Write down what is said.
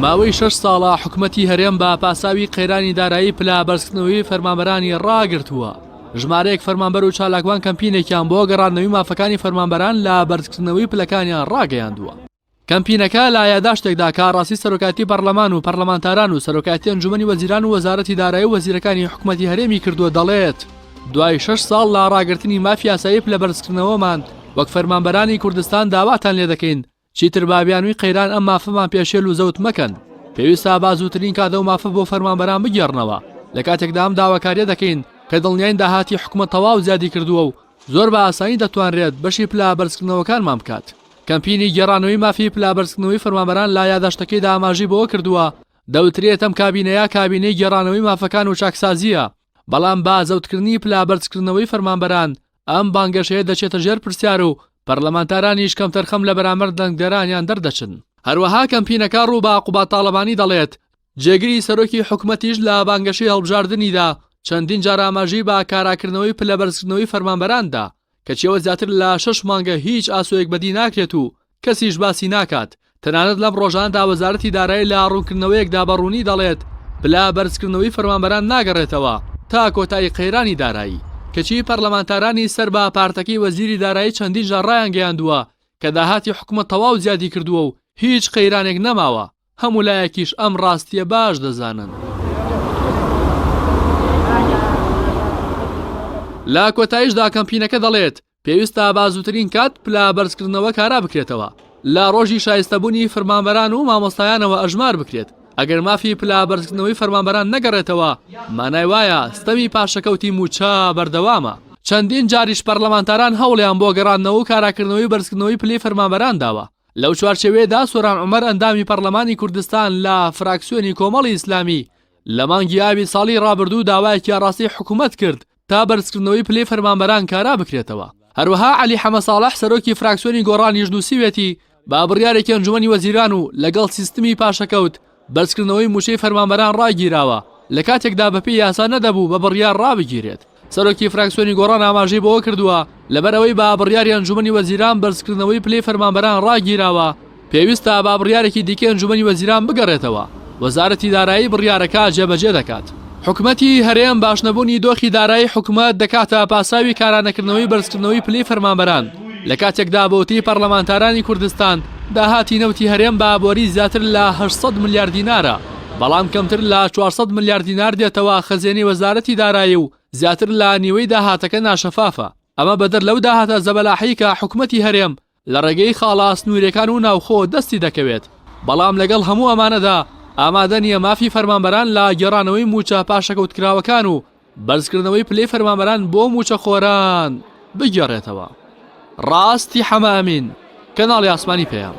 ماوەی شەش ساڵە حکومەتی هەرێم بە پاساوی قەیرانی دارایی پلە بەرزکردنەوەی فەرمانبەرانی ڕاگرتووە. ژمارەیەک فەرمانبەر و چالاکوان کەمپینێکیان بۆ گەڕاندنەوەی مافەکانی فەرمانبەران لە بەرزکردنەوەی پلەکانیان ڕاگەیاندووە. کەمپینەکە لە یاداشتێکدا کە ئاڕاستەی سەرۆکایەتی پەڕلەمان و پەڕلەمانتاران و سەرۆکایەتی ئەنجومەنی وەزیران و وەزارەتی دارایی و وەزیرەکانی حکومەتی هەرێمی کردووە دەڵێت، دوای شەش ساڵ لە ڕاگرتنی مافی یاسایی پلەبەرزکردنەوەمان وەک فەرمانبەرانی کوردستان داواتان لێدەکەین چیتر با بیانووی قەیران ئەم مافەمان پێشێل و زەوت مەکەن. پێویستە با زووترین کات ئەو مافە بۆ فەرمانبەران بگێڕنەوە. لە کاتێکدا ئەم داواکارییە دەکەین کە دڵنیاین داهاتی حکومەت تەواو زیادی کردووە و زۆر بە ئاسانی دەتوانرێت بەشی پلە بەرزکردنەوەکانمان بکات. کەمپینی گێڕانەوەی مافی پلە بەرزکردنەوەی فەرمانبەران لە یاداشتەکەیدا ئاماژەی بەوە کردووە، دەوترێت ئەم کابینەیە کابینەی گێڕانەوەی مافەکان و چاکسازییە، بەڵام بە زەوتکردنی پلە بەرزکردنەوەی فەرمانبەران ئەم بانگەشەیە دەچێتە ژێر پرسیار و پەرلەمانتارانیش کەمتەرخەم لە بەرامبەر دەنگدەرانیان دەردەچن. هەروەها کەمپینەکە ڕوو بە قوباد تاڵەبانی دەڵێت، جێگری سەرۆکی حکومەتیش لە بانگەشەی هەڵبژاردنیدا چەندین جار ئاماژەی بە کاراکردنەوەی پلە بەرزکردنەوەی فەرمانبەران دا، کەچی ئەوە زیاتر لە شەش مانگە هیچ ئاسۆیەک بەدی ناکرێت و کەسیش باسی ناکات، تەنانەت لەم ڕۆژانەدا وەزارەتی دارایی لە ڕوونکردنەوەیەکدا بە ڕوونی دەڵێت پلە بەرزکردنەوەی فەرمانبەران ناگەڕێتەوە تا کۆتایی قەیرانی دارایی، کەچی پەرلەمانتارانی سەر بە پارتەکەی وەزیری دارایی چەندین جار ڕایانگەیاندووە کە داهاتی حکومەت تەواو زیادی کردووە و هیچ قەیرانێک نەماوە، هەموو لایەکیش ئەم ڕاستییە باش دەزانن. لە کۆتاییشدا کەمپینەکە دەڵێت، پێویستە بە زووترین کات پلە بەرزکردنەوە کارا بکرێتەوە، لە ڕۆژی شایستەبوونی فرمانبەران و مامۆستایانەوە ئەژمار بکرێت، ئەگەر مافی پلە بەرزکردنەوەی فەرمانبەران نەگەڕێتەوە، مانای وایە ستەمی پاشەکەوتی مووچە بەردەوامە. چەندین جاریش پەرلەمانتاران هەوڵیان بۆ گەڕاندنەوە و کاراکردنەوەی بەرزکردنەوەی پلەی فەرمانبەران داوە، لەو چوارچێوەیەدا سۆران عومەر ئەندامی پەرلەمانی کوردستان لە فراکسیۆنی کۆمەڵی ئیسلامی لە مانگی ئابی ساڵی ڕابردوو داوایەکی ئاڕاستەی حکومەت کرد تا بەرزکردنەوەی پلەی فەرمانبەران کارا بکرێتەوە. هەروەها عەلی حەمەساڵح سەرۆکی فراکسیۆنی گۆڕانیش نووسیوێتی بە بڕیارێکی ئەنجومەنی وەزیران و لەگەڵ سیستمی پاشەکەوت بەرزکردنەوەی مووچەی فەرمانبەران ڕاگیراوە لە کاتێکدا بەپێی یاسا نەدەبوو بە بڕیار ڕابگیرێت. سەرۆکی فراکسیۆنی گۆڕان ئاماژەی بەوە کردووە، لەبەرئەوەی بە بڕیاری ئەنجومەنی وەزیران بەرزکردنەوەی پلەی فەرمانبەران ڕاگیراوە، پێویستە بە بڕیارێکی دیکەی ئەنجومەنی وەزیران بگەڕێتەوە، وەزارەتی دارایی بڕیارەکە جێبەجێ دەکات. حکومەتی هەرێم باشنەبوونی دۆخی دارایی حکومەت دەکاتە پاساوی کارانەکردنەوەی بەرزکردنەوەی پلەی فەرمانبەران، لە کاتێکدا بەوتەی پەرلەمانتارانی کوردستان داهاتی نەوتی هەرێم بە بۆری زیاتر لە 800 ملیار دینارە، بەڵام کەمتر لە 400 ملیار دینار دێتەوە خەزێنەی وەزارەتی دارایی و زیاتر لە نیوەی داهاتەکە ناشەفافە، ئەمە بەدەر لەو داهاتە زەبەلاحەی کە حکومەتی هەرێم لە ڕێگەی خاڵە سنووریەکان و ناوخۆ دەستی دەکەوێت، بەڵام لەگەڵ هەموو ئەمانەدا ئامادە نییە مافی فەرمانبەران لە گێڕانەوەی مووچە پاشەکەوتکراوەکان و بەرزکردنەوەی پلەی فەرمانبەران بۆ مووچەخۆران بگێڕێتەوە. ڕاستی حەمە ئەمین، کەناڵی ئاسمانی پەیام.